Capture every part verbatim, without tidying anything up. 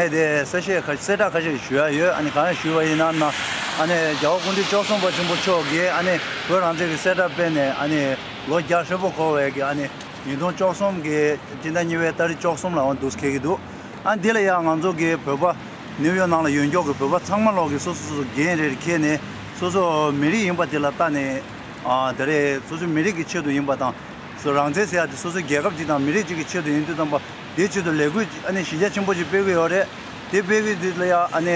དེ་གསལ་བཤད་ཁ་གསལ་བསྒྲགས་ཁ་ཤས་ཞུ་ཡ་ཡོད། ཨ་ནི་གང་ཞུས་པ་ཡིན་ན་ན་ཨ་ནི་རྒྱལ་བ་སྐུ་ཕྲེང་བཅུ་གསུམ་པ་ཆེན་པོ་མཆོག་གིས་ཨ་ནི་བོད་རང་བཙན་གྱི་གསལ་བསྒྲགས་སྤེལ་ནས་ཨ་ནི་ལོ་བརྒྱ་ཧྲིལ་པོ་འཁོར་བའི་གི་ཨ་ནི་ཉིས་སྟོང་བཅུ་གསུམ་གི་སྤྱི་ཟླ་གཉིས་པའི་ཏ་རིག་བཅུ་གསུམ་ལ་འོང་འདུག་ཁེལ་གྱི་འདུག་ཨ་འདི་ལ་ཡང་ང་ཚོ་གི་བོད་པ་ནིའུ་ཡོག་ནང་ལ་ཡོད་མཁན་གྱི་བོད་པ་ཚང་མ་ལོག་གི་སོ་སོ་སོ་སོ་འགན་རེ་རེ་འཁྱེར་ནས་སོ་སོ་མི་རིགས་ཡིན་པ་དེ་ལ་ལྟ་ནས་ཨ་ད་རེས་སོ་སོའི་མི་རིགས་ཀྱི་ཆེད་དུ་ཡིན་པ་དང་། སོ་རང་བཙན་ཟེར་ཡ་དེ་སོ་སོའི་རྒྱལ་ཁབ་ཅིག་དང་མི་རིགས་ཅིག་གི་ཆེད་དུ་ཡིན་དུས་ཙམ་པ་དེའི་ཆེད་དུ་ལས་འགུལ་ཨ་ནི་གཞི་རྒྱ་ཆེན་པོ་ཅིག་སྤེལ་གི་ཡོད་རེད། དེ་སྤེལ་གི་དུས་ལ་ཡ་ཨ་ནི་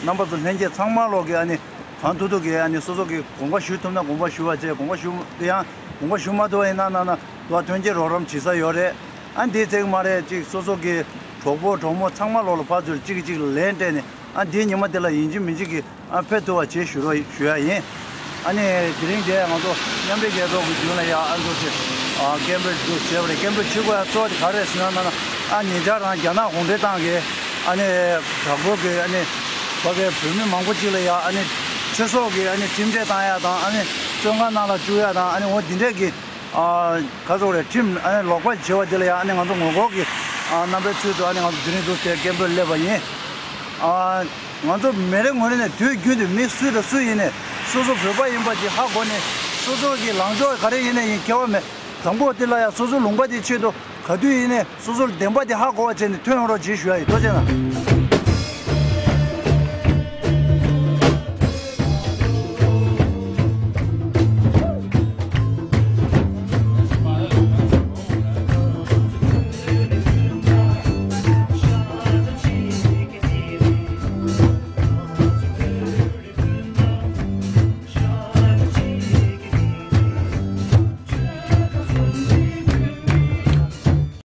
རྣམ་པ་ཚོ་ལྷན་རྒྱས་ཚང་མ་ལོག་གི་ཨ་ནི་གང་ཐུབ་ཐུབ་ཀྱི་ཨ་ནི་སོ་སོ་གི་དགོངས་པ་ཞུ་ཐུབ་ན་དགོངས་པ་ཞུ་བ་བྱས། དགོངས་པ་ཞུ་དེ་ཡང་དགོངས་པ་ཞུ་མ་ཐུབ་པ་ཡིན་ན་ན་ན་དུ་བ་ཐོན་སྐྱེད་རོགས་རམ་བྱེད་ས་ཡོད་རེད། ཨ་འདི་ཚེག་མ་རེད་ཅིག་སོ་སོ་གི་གྲོགས་པོ་གྲོགས་མོ་ཚང་མ་ལོག་ལ་ཕར་ཚུར་གཅིག་གིས་གཅིག་ལ་ལན་སྤྲད་ནས་ཨ་འདིའི་ཉི་མ་དེ་ལ་ཡིན་གཅིག་མིན་གཅིག་གི་ཨ་ཕེབས་ཐུབ་པ་བྱེད་ཞུ་རོགས་ཞུ་ཡ་ཡིན། ཨ་ནི་དེ་རིང་དེ་ང་ཚོ་མཉམ་འབྲེལ་རྒྱལ་ཚོགས་ཀྱི་མདུན་ལ་ཡ་ཨ་ཚོ་ཚེ་ཨ་སྐད་འབོད་འདུག་བྱས་པ་རེད། སྐད་འབོད་བྱེད་དགོས་ཡ་གཙོ་བོ་དེ་ག་རེ་རེད་ཟེར་ན་ན་ན་ཨ་ཉེ་ཆར་རང་རྒྱ་ནག་གུང་ཁྲན་ཏང་གིས་ཨ་ནི་དྲག་པོ་གི་ཨ་ནི་ཕ་གའི་བོད་མི་མང་པོ་ཅིག་ལ་ཡ་ཨ་ནི་ཚེ་སྲོག་གི་ཨ་ནི་ཁྲིམས་ཆད་བཏང་ཡ་དང་ཨ་ནི་བཙོན་ཁང་ནང་ལ་བཅུག་ཡ་དང་ཨ་ནི་འོ་འདི་འདྲས་ཀྱི་ཨ་ག་ཚོད་རེད་ཁྲིམས་ཨ་ནི་ལོག་པ་བྱས་པ་དེ་ལ་ཡང་ཨ་ནི་ང་ཚོ་ངོ་རྒོལ་གྱི་ཨ་རྣམ་པའི་ཚུལ་དུ་ཨ་ནི་ང་ཚོ་དེ་རིང་འདུག་སེ་སྐད་འབོད་སླེབས་པ་ཡིན། ཨ་ང་ཚོ་མི་རེ་ངོ་རེ་ནས་དུས་རྒྱུན་དུ་མི་སུ་དང་སུ་ཡིན་ནས་སོ་སོ་བོད་པ་ཡིན་པ་ཅིག་ཧ་གོ་ནས་སོ་སོ་གི་ལངས་ཕྱོགས་ག་རེ་ཡིན་ནས་ཡིན་ཁྱད་པར་མེད། དང་པོ་དེ་ལ་ཡང་སོ་སོ་ལུང་པ་དེ་ཆེད་དུ་ག་དུས་ཡིན་ནས་སོ་སོར་བདེན་པ་དེ་ཧ་གོ་བ་བྱས་ནས་ཐོན་ཡོང་རོགས་གྱིས་ཞུ་ཡ་ཡིན། ཐུགས་རྗེ་གནང་།